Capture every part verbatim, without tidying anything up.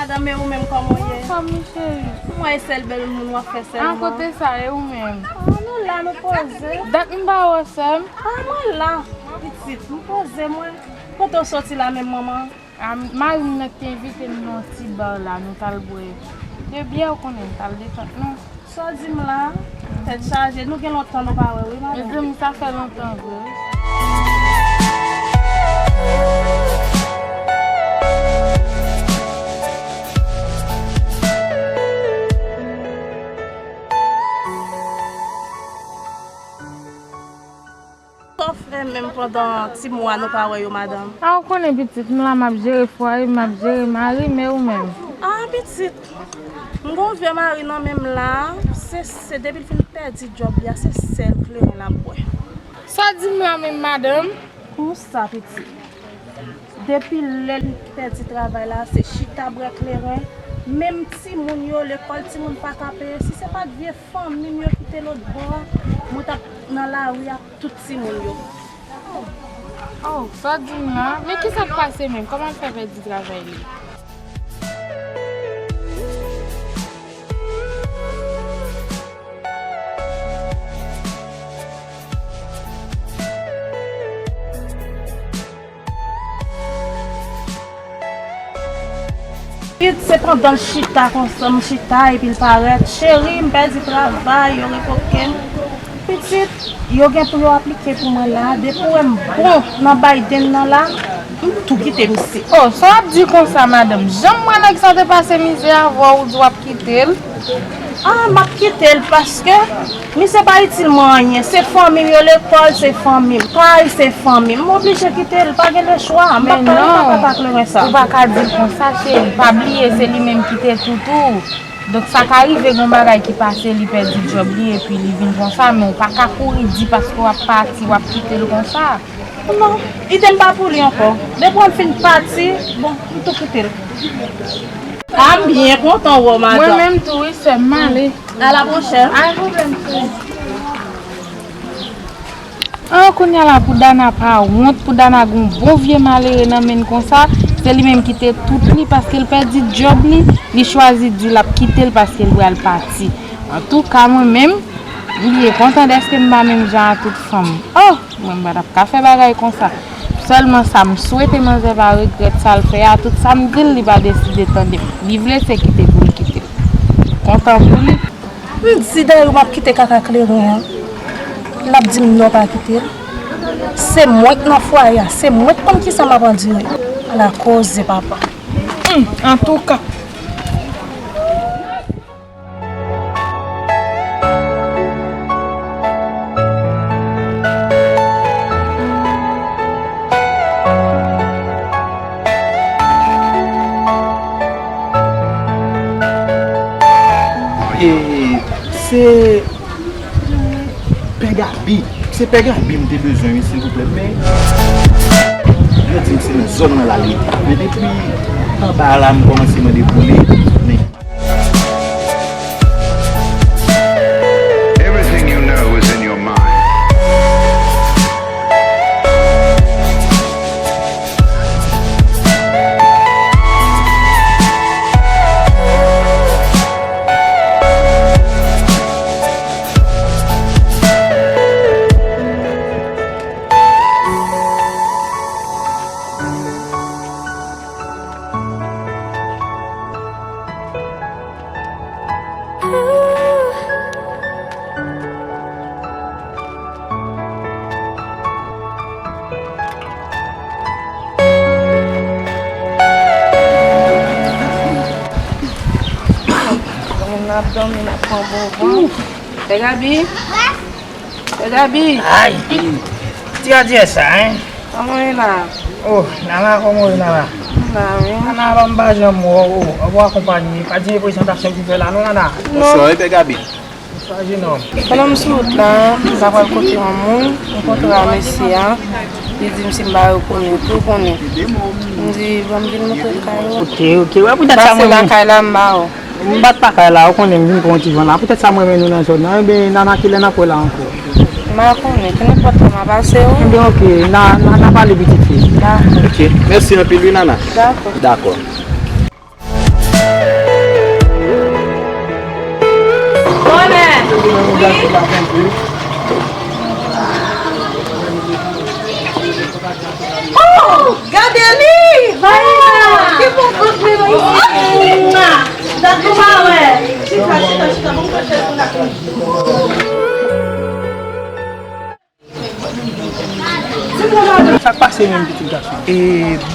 Madanm, e ou menm, kòman w ye? Anfòm wi, cheri. M wè e sèl bèl moun w ap fè sèlman. An, kote sa, e ou menm? Ah, nou la, nou poze. Dat m pa wè w, sè m. Ah, mwen la, pitit, m poze mwen. Kote w soti la menm, manman? Ah, mari m nan ki te envite m nan yon ti bar la, nou t al bwè de byè, ou konnen, nou t al detant nou. Sa w di m la? Tèt chaje, nou gen lontan nou pa wè wi, madanm. Mezanmi, sa fè lontan vre wi. Sa w fè menm pandan ti mwa nou pa wè yo, madanm? A, ou konnen pitit, m la, m ap jere fwaye m, m ap jere mari m, e ou menm? A, pitit, m gon vye mari nan men m la, se, se depi l fin pèdi djòb li a, se sèl kleren l ap bwè. Sa w di m la menm, madanm? Konsa, pitit. Depi lè li pèdi travay la, se chita bwè kleren. Menm timoun yo, lekòl timoun pa ka peye. Si se pa t vye fanmi m yo ki te lòtbò a, mwen t ap nan lari ak tout timoun yo. Oh, sa w di m la? Men kisa k pase menm? Kòman l fè pèdi travay li? Pitit, se pandan l chita konsa, m chita epi l parèt, "Cheri, m pèdi travay, yo revoke m." Pitit, yo gen pou yo aplike pou mwen la. Depi w wè m bon nan Biden nan la, m tou kite misye. Oh, sa w ap di konsa, madanm? Janm wè nèg sa te pase mizè avè w, ou di w ap kite l? Ah, m ap kite l paske misye pa itil mwen anyen. Se fanmi m yo, lekòl se fanmi m, kay se fanmi m. M oblije kite l, pa gen lechwa. M p ap pale papa pa kleren sa. Ou pa ka di l konsa, cheri. Pa bliye, se li menm ki te toutou. Donk, sa ka rive gon bagay ki pase, li pèdi djòb li, epi li vin konsa, men ou pa ka kouri di paske w ap pati, w ap kite l konsa. Non, ide m pa pou li ankò. Depi w fin pati, bon, m tou kite l. A, m byen kontan wè w, madanm. Mwen menm tou, wi, sè m, m ale. A la pwochèn. A, pwoblèm, cheri. An, kounye a la, pou Dana pa wont, pou Dana gon bon vye malere nan men l konsa, se li menm ki te tout li, paske l pèdi djòb li, li chwazi di l ap kite l paske l pral pati. Antouka, mwen menm, m byen kontan dèske m pa menm jan a tout fanm. Oh! Mwen, m pa t ap ka fè bagay konsa. Sèlman sa m swete manzè pa regrèt sa l fè a. Tout sa m di l, li pa deside tande m. Li vle, se kite pou l kite l. Kontan pou li. M di dayou m ap kite kaka kleren an. L ap di m non, pa kite l. Se mwen k nan fwaye a. Se mwen k konn kisa m ap andire. Ala koze, papa. Hum, antouka. E, se Pè Gaby. Se Pè Gaby m te bezwen, wi, silvouplè. Men, yo di m se nan zòn nan l al rete. Men depi anba a la, m kòmanse mande pou li. Men Everything you know is in your mind. Dòmi n ap dòmi, n ap pran bon van. Pè Gaby. Pè Gaby. Ay, ti radyè sa, en? Kòman w ye la? Oh, Nana, kòman w ye, Nana? M la, wi. Nana, pa m pa janm wè w. Ou pa akonpanye, pa di prezentasyon pou fè la, non, Nana? Non. Bonswa, wi, Pè Gaby. Bonswa, jenòm. Pandan m sou wout la, m ta pral kote yon moun, m kontre a mesye a. Li di m si m ba yo konnen, tou konnen. M di, ban m vin montre l kay ou. Ok, ok, wè, poutèt sa mwen menm. Pase lakay la, m ba w. M bat lakay la, ou konnen m vin pran yon ti van la. Poutèt sa m renmen nou nan zòn nan. Ebyen, Nana, kilè n ap wè la ankò? M pa konnen, kenenpòt lè m a pase w. Ebyen, ok, n a, n a, n a pale pitit fi. Dakò. Ok, mèsi anpil wi, Nana. Dakò. Dakò. Oh, gade li! Ki bon kòk li nan isi! Dat nou pa wè. Chita, chita, chita, bon, chita, chita. Sa k pase menm, pitit gason? E,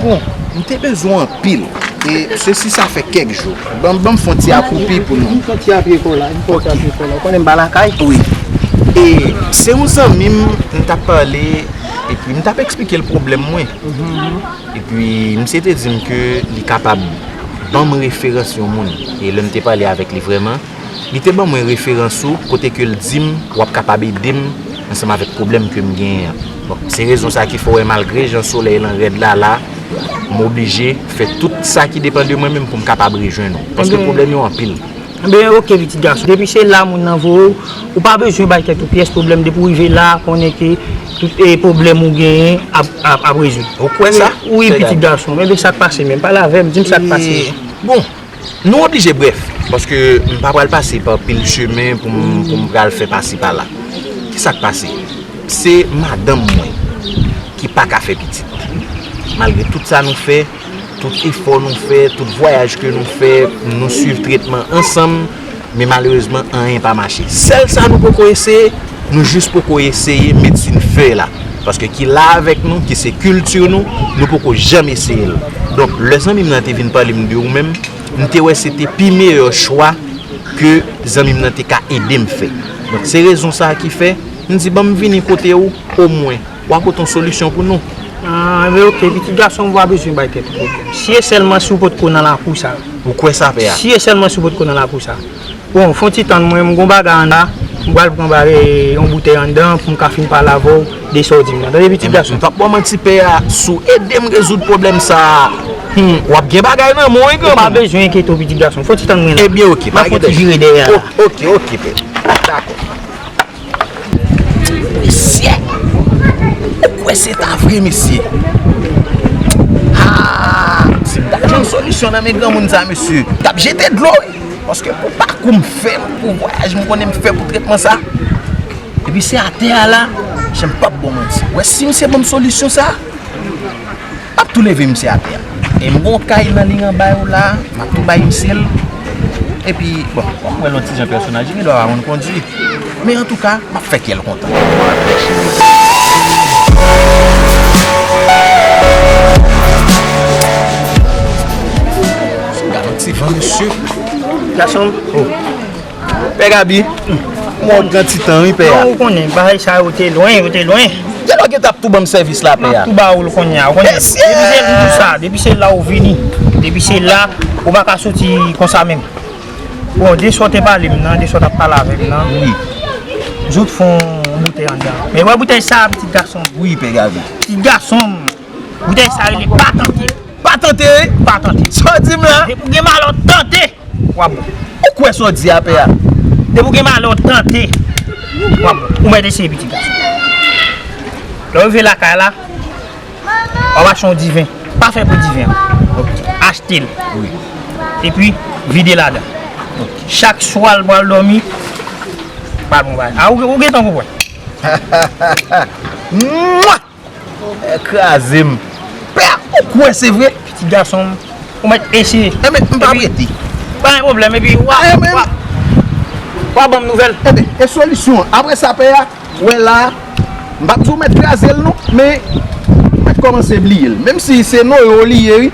bon, m te bezwen w anpil. E, sesi sa fè kèk jou. Ban, ban m fè yon ti akwoupi pou nou. M fè yon ti apye kò la, m fè yon ti apye kò la. Ou konnen m pa lakay? Wi. E, se yon zanmi m, m t ap pale, epi m t ap eksplike l pwoblèm mwen. Epi, misye te di m ke li kapab ban m referans yon moun. E lè m te pale avèk li vrèman, li te ban mwen referans ou, kote ke l di m w ap kapab ede m ansanm avèk pwoblèm ke m genyen an. Bon, se rezon sa ki fè w wè malgre jan solèy lan rèd la la, m oblije fè tout sa ki depann de mwen menm pou m kapab rejwenn ou. Paske pwoblèm yo anpil. Enben, oke, pitit gason. Depi se la moun nan voye w, ou pa bezwen bay tèt ou pyès pwoblèm. Depi w rive la, konnen ke tout, e, pwoblèm ou genyen ap, ap, ap rezoud. Ou kwè sa? Wi, pitit gason. Enben, sa k pase menm? Pale avè m, di m sa k pase. E, bon, nou oblije brèf, paske m pa pral pase pa pil chemen pou m, pou m pral fè pase pa la. Ki sa k pase? Se madanm mwen ki pa ka fè pitit. Malgre tout sa nou fè, tout efò nou fè, tout vwayaj ke nou fè, nou swiv tretman ansanm, men malerezman, anyen pa mache. Sèl sa nou poko eseye, nou jis poko eseye medsin fè la. Paske ki la avèk nou, ki se kilti nou, nou poko janm eseye l. Donk, lè zanmi m nan te vin pale m de ou menm, m te wè se te pi meyè chwa ke zanmi m nan te ka ede m fè. Donk, se rezon sa a ki fè, m di, "Ban m vini kote ou, omwen, w a pote yon solisyon pou nou." Ah, enben, oke, pitit gason, m pa bezwen bay tèt ou pwoblèm. Si e sèlman si w potko nan lakou sa. Ou kwè sa, pè a? Si e sèlman si w potko nan lakou sa. Bon, fè yon ti tann mwen, m gon bagay anndan, m pral pran bagay, yon boutèy anndan pou m ka fin pale avè w de sa w di m nan. Tande, pitit gason. M p ap ba w manti, pè a, si w ede m rezoud pwoblèm sa a, hmm, w ap gen bagay nan men w, wi, granmoun. Ou pa bezwen enkyete w, pitit gason. Fè yon ti tann mwen la. Ebyen, oke, pa gen danje. M ap fè yon ti vire dèyè a. O-, oke, oke, pè. Dakò. Mesye! Ou kwè se ta vre, mesye? Ah! Si m ta jwenn solisyon nan men granmoun sa, mesye, m t ap jete dlo, wi. Paske pou pakou m fè, pou vwayaj m konnen m fè pou tretman sa. Epi se atè a la, jan m p ap ba w manti. Ou wè si misye ban m solisyon sa, m ap tou leve misye atè a. E m gon kay nan liy anba yo la, m ap tou bay misye l. Epi, bon, w ap wè l yon ti jan pèsonaj, li gendwa pa konn kondui. Men antouka, m ap fè kè l kontan. Gade yon ti van, mesye. Gason. Oh. Pè Gaby, m wè w gen ti tan, wi, pè a. Non, ou konnen, bagay sa yo te lwen, yo te lwen. Kilè w gentan ap tou ban m sèvis la, pè a? M ap tou ba ou l kounye a, ou konnen. Mesye! Depi se jou sa, depi se la ou vini, depi se la, ou pa ka soti konsa menm. Bon, de sa w te pale m nan, de sa w t ap pale avè m nan. Wi. Jouk fè yon boutèy anndan. Men wè boutèy sa, pitit gason. Wi, pè Gaby. Pitit gason m. Boutèy sa rele pa tante. Pa tante, wi? Pa tante. Sa w di m la? Depi w gen malè w tante. W ap bon. Ou kwè sa w di a, pè a? Depi w gen malè w tante, w ap bon. Ou mèt eseye, pitit gason. Lè w rive lakay la, w ap achte yon diven. Pa fè pou diven an. Achte l. Wi. Epi, vide ladan. Chak swa l pral dòmi, pral bon bagay. A, ou, ou gentan konprann. Mwa! Eh, kraze m. Pè a, ou kwè se vre? Pitit gason m, ou mèt eseye. Enben, m p ap rete. Pa gen pwoblèm, epi w a, w a, w a ban m nouvèl. Enben, e solisyon an? Apre sa, pè a, wè la, m p ap di w mèt kraze l non, men ou mèt kòmanse bliye l. Menm si se noye w li ye, wi,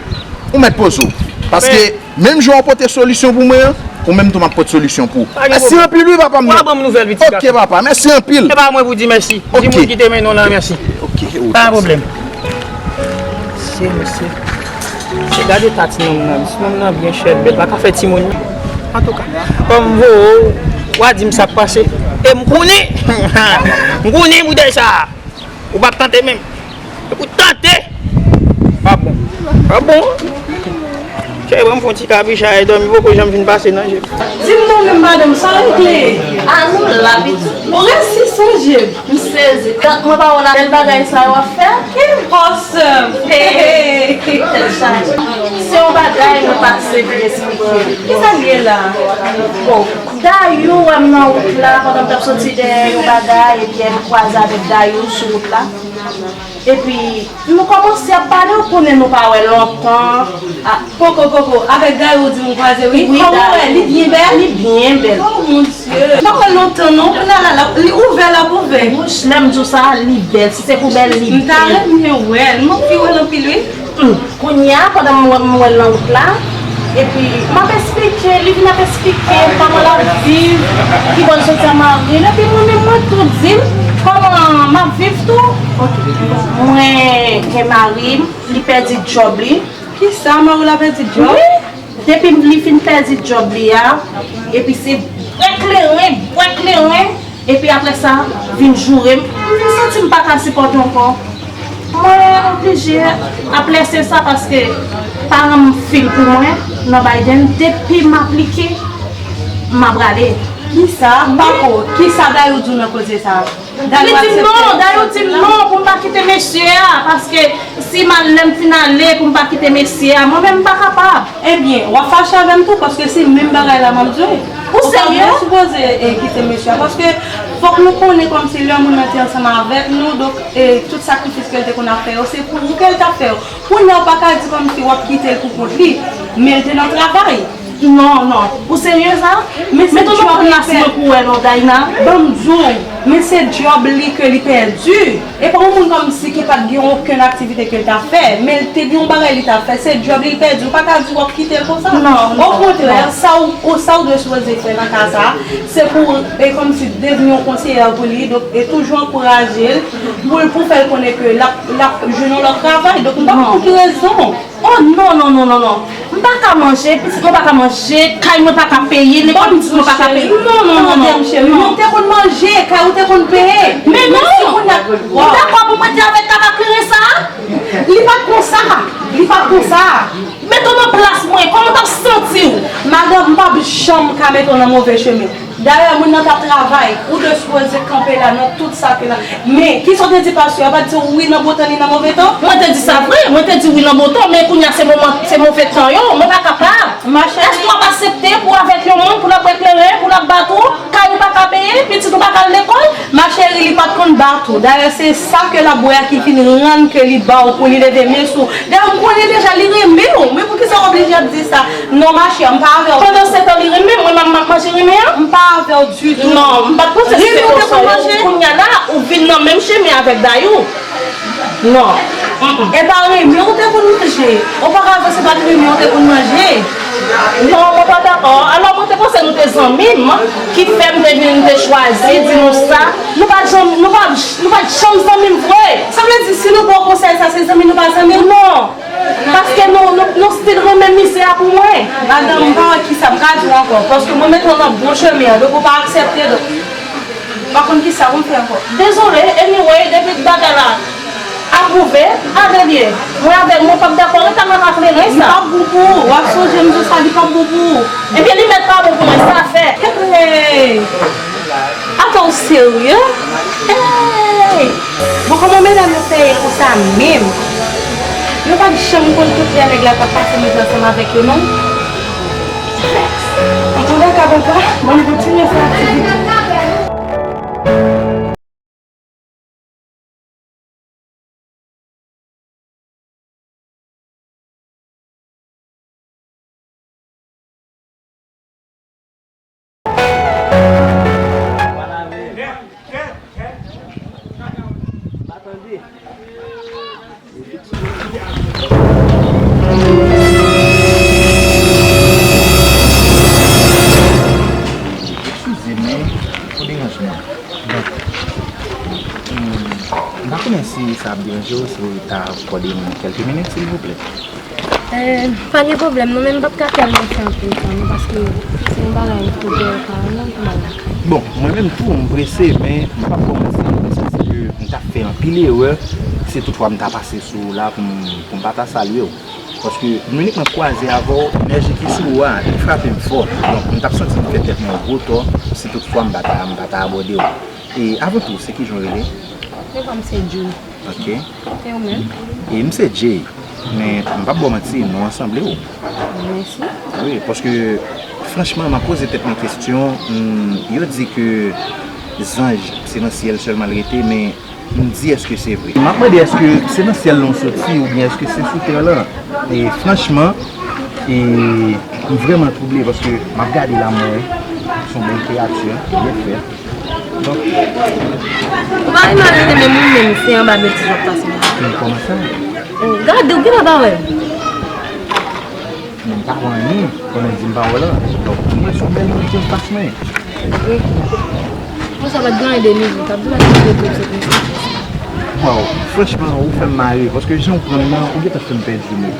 ou mèt poze w. Paske menm jan w pote solisyon pou mwen an, ou menm tou m ap pote solisyon pou ou. Mèsi anpil wi, papa m. W a ban m nouvèl, pitit gason. Ok, papa, mèsi anpil. E pa mwen pou di mèsi. Di moun ki te mennen w la mèsi. Ok, ok. Pa gen pwoblèm. Mesye, mesye. Mesye, gade ta ti nonm nan. Ti nonm nan byen chèt, bèl. Pa ka fè timoun. Antouka, kòm m voye w, w a di m sa k pase. E m konnen. M konnen boutèy sa. Ou p ap tante menm. Ou tante! Pa bon. Pa bon. Cheri, ban m fè yon ti kabich a, e dòmi poko janm fin pase nan je m. Di m non menm, madanm, sa w regle? A nou la, pitit. Ou resi sonje m. M sezi. Gad mwen pa wè nan bèl bagay sa yo ap fè. Ki fòs? Hey, tèt chaje. Yon bagay mwen pase pou eksplike. Kisa l ye la? Bon, Dayou wè m nan wout la, pandan m t ap soti dèyè yon bagay, epi m kwaze avèk Dayou sou wout la. Epi, nou kòmanse ap pale, ou konnen nou pa wè lontan. Ah, poko, poko, avèk Dayou ou di m kwaze, wi. Wi, kòman w wè? Li byen bèl? Li byen bèl. Oh, mon Dieu. M pa wè l lontan, non. Kounye a la, l ap, li ouvè, l ap ouvè. Wouch, lè m di w sa, li bèl. Si se pou bèl, li bèl. M ta renmen wè l. M anvi wè l anpil, wi. Hmm. Kounye a, pandan m wè, m wè l nan wout la, epi m ap eksplike, li vin ap eksplike kòman l ap viv, ki bò l soti ak mari l, epi mwen menm mwen tou di l kòman m ap viv tou. Mwen gen mari m, li pèdi djòb li. Kisa, mari w la pèdi djòb? Wi, depi li fin pèdi djòb li a, epi se bwè kleren, bwè kleren. Epi apre sa, vin joure m. M vin santi m pa ka sipòte ankò. Mwen oblije ap lese sa paske paran m fil pou mwen nan Biden. Depi m aplike, m ap rale. Kisa? Pako, kisa Dayou di w nan koze sa a? Li di m non, Dayou di m non pou m pa kite mesye a, paske si m al, lè m fin ale, pou m pa kite mesye a, mwen menm m pa kapab. Ebyen, w ap fache avè m tou, paske se menm bagay la m ap di w. Ou serye? Ou pa sipoze, e, kite mesye a, paske fòk nou konnen kòmsi lè moun nan te ansanm avèk nou, donk, e, tout sakrifis ke l te konn ap fè yo, se pou ou ke l t ap fè yo. Kounye a, ou pa ka di kòmsi w ap kite l pou kont li, men l te nan travay. Non, non. Ou serye sa? Men se djòb li pèdi. Ban m di w, men se djòb li ke li pèdi. E pa yon moun kòmsi ki pa t gen okenn aktivite ke l t ap fè, men l te gen yon bagay li t ap fè, se djòb li l pèdi, ou pa ka di w ap kite l konsa. Non, non, non. Okontrè, sa w, ou, sa w dwe sipoze fè nan ka sa a, se pou w, e kòmsi devni yon konseyè pou li, donk, e toujou ankouraje l, pou l, pou fè l konnen ke l ap, l ap jwenn yon lòt travay. Donk, m pa konn pou ki rezon. Oh, non, non, non, non, non. M pa ka manje, pitit mwen pa ka manje, kay mwen pa ka peye, lekòl pitit mwen pa ka peye. Non, non, non, non. Tande m, cheri. Nou te konn manje, kay ou te konn peye. Men non! Ou dakò pou mwen te avèk kaka kleren sa a? Li pa t konsa. Li pa t konsa. Mete w nan plas mwen, kòman w t ap santi w? Madanm, m p ap janm ka mete w nan move chemen. Dayè, moun nan t ap travay, ou te sipoze kanpe la nan tout sa ke la. Men, kisa w te di pastè a? Ou pa t di wi nan bon tan ni nan move tan? Mwen te di sa vre, mwen te di wi nan bon tan, men kounye a se moman, se move tan yo, mwen pa kapab. Èske w ap aksepte pou avèk yon moun, pou l ap bwè kleren, pou l ap bat ou, kay ou pa ka peye, pitit ou pa ka al lekòl? Ma chérie, li pa t konn bat ou. Dayè, se sa ke l ap bwè a ki vin rann ke li ba w pou li leve men sou ou. Dayè, m konnen deja li renmen w. Men poukisa w oblije ap di sa? Non, ma chère, m pa avè w. Pandan se tan li renmen m, mwen m ap manje renmen an? M pa avè w ditou. Non, m pa t panse se te konsa. Renmen w te konn manje? Kounye a la, ou vin nan menm chemen avèk Dayou. Non. Mm, mm. E pa renmen w te konn manje? Oparavan se pa t renmen w te konn manje? Non, mwen pa dakò. Alò, mwen te panse nou te zanmi m, ki fè m te vin, m te chwazi di nou sa. Nou pa t janm, nou pa, nou pa t janm zanmi m vre. Sa vle di, si nou ba w konsèy sa, se zanmi nou pa zanmi w? Non. Paske nou, nou, nou still renmen mizè a pou mwen. Madanm, m pa wè kisa m ka di w ankò. Paske mwen mete w nan bon chemen an, donk ou pa aksepte, donk. M pa konn kisa pou m fè ankò. Dezole, anyway, depi bagay la apwouve, ale l ye. Mwen avèk, mwen p ap dakò ret ak kaka kleren sa. Li p ap bon pou ou. W ap sonje m di w sa, li p ap bon pou ou. Ebyen, li mèt pa bon pou mwen, sa fèt. Hey! Atò, w serye? Hey! Bon, kòman medam yo fè ye konsa menm? Yo pa t janm konn tout lè nèg la t ap pase mizè ansanm avèk yo, non? Antoulèka, papa, bon, nou kontinye fè aktivite. Eskize m, wi, pou deranjman. Donk, hmm, m pa konnen si sa ap deranje w, si w ta akòde m kèlke minit, silvouplè. Eh, pa gen pwoblèm, non, men m p ap ka tèlman fè anpil tan, non, paske se yon bagay m fouke yo pa, non, pou m al lakay. Bon, mwen menm tou, m prese, men m p ap ba w manti, mwen santi ke m t ap fè anpil erè, si toutfwa m ta pase sou w la pou m, pou m pa ta salye w. Paske m inikman kwaze avè w, enèji ki sou ou a, li frape m fò. Donk, m t ap santi m fè tèt mwen yon gwo tò, si toutfwa m pa ta, m pa ta abòde w. E avan tou, se kijan w rele? Mwen pa, m se June. Ok. E ou menm? E m se Jay. Men, m p ap ba w manti, non an sanble w. Mèsi. Wi, paske, franchman, m ap poze tèt mwen kesyon, hmm, yo di ke zanj se nan syèl sèlman l rete, men m di, èske se vre? M ap mande, èske se nan syèl lan w soti oubyen èske se sou tè lan? E franchman, e, m vrèman twouble paske m ap gade la, m wè se yon bèl kreyati, byen fèt. Donk, ou pa remarke menm ou menm, se anba betiz w ap pase la. Men kòman sa? Oh, gade, ou gentan pa wè m. Men m pa wè anyen pandan w di m pa wè la. Donk, mwen se yon bèl moun ki anfas mwen. Wi. Mwen sa pa t gen anyen de nouvo, t ap di w pa t gen de nouvo. Waw, franchman, ou fè m mare, paske jan w pran m nan, ou gentan fè m pèdi mo.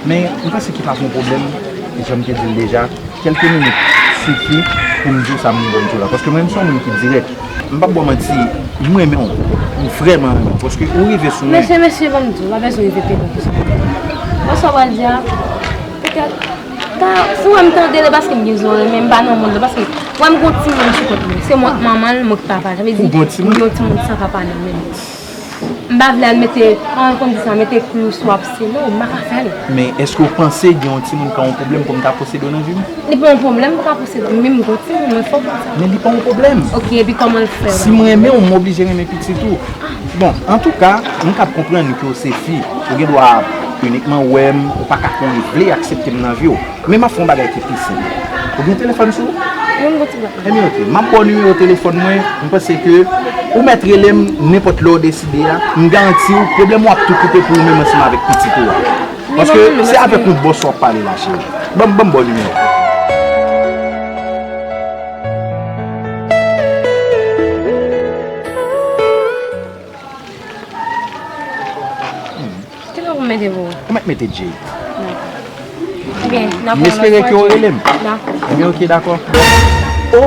Men, m panse ki pa t yon pwoblèm, e jan m te di l deja, kèlke minit sifi pou m di w sa m gen pou m di w la. Paske mwen, m se yon moun ki dirèk. M p ap ba w manti, m renmen w. M vrèman renmen w. Paske ou rive sou mwen. Mesye, mesye, ban m di w, pa bezwen rive pi lwen ke sa. Wè sa w pral di a, petèt, ta, si w wè m tande l, e paske m gen zòrèy, men m pa nan mond lan, paske w wè m gon timoun sou kont mwen. Se mwen k manman l, mwen k papa l. Sa vle di, ou gon timoun? M gen yon timoun san papa nan men m. M pa vle al mete, an, kòm di sa, mete klou sou abse. Non, m pa ka fè l. Men èske w panse gen yon timoun ka yon pwoblèm pou m ta posede w nan vi m? Li pa yon pwoblèm, m pa ka posede w. Men m gon timoun, mwen fò konn sa. Men li pa yon pwoblèm. Ok, epi kòman l fè? Si m renmen w, m oblije renmen pitit ou. Bon, antouka, m kab konprann ke w se fi. Ou gen dwa inikman wè m, ou pa ka konnen, vle aksepte m nan vi w. Men m ap fè yon bagay ki pi senp. Ou gen telefòn sou ou? Wi, m gon ti bagay. Ebyen, ok. M ap ba w nimewo telefòn mwen. M panse ke ou mèt rele m nenpòt lè w deside a. M garanti w, pwoblèm ou ap tou koupe pou ou menm ansanm avèk pitit ou a. Paske se avèk yon bòs w ap pale la, cheri. Ban m, ban m ba w nimewo. Kilè pou m mete pou ou? Ou mèt mete Jay. Dakò. Ebyen, n ap wè yon lòt fwa, Jay. M espere ke w rele m. Dakò. Ebyen, ok, dakò. O!